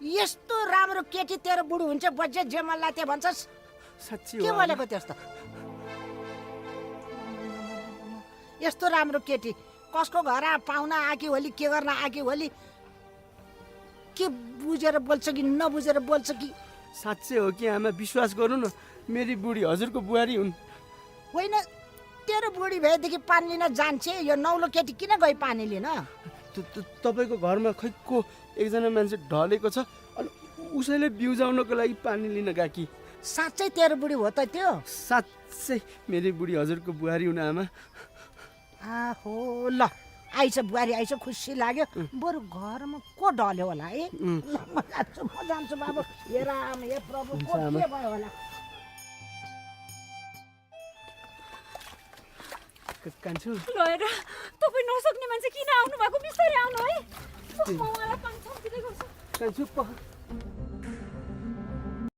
यस्तो राम्रो केटी तेरो बुढी हुन्छ बजेट जे मन लाग्यो भन्छस् साँच्ची के हो बोलेको त्यस्तो यस्तो राम्रो केटी कसको घर पाहुना आकी होली के गर्न आकी होली के बुझेर बोल्छ कि नबुझेर बोल्छ कि साँच्चै हो कि आमा विश्वास गर्नु न मेरी बुढी हजुरको बुहारी हुन् होइन तेरो बुढी भएदेखि पानी लिन जान्छे यो नौलो केटी किन गई पानी लिन तपाईँको घरमा खै को एकजना मान्छे ढलेको छ अनि उसैले बिउजाउनको लागि पानी लिन गएकी साँच्चै तेरो बुढी हो त त्यो साँच्चै मेरी बुढी हजुरको बुहारी हुन् आमा आहो ल आइछ बुहारी आइछ खुसी लाग्यो बरु घरमा को ढल्यो होला है म जान्छु बाबु हे राम हे प्रभु को के भयो होला कान्छु लएर तपाईँ नसक्ने मान्छे किन आउनु भएको बिस्तारै आउनु है म उहाँलाई पानी छम्किँदै गर्छु कान्छु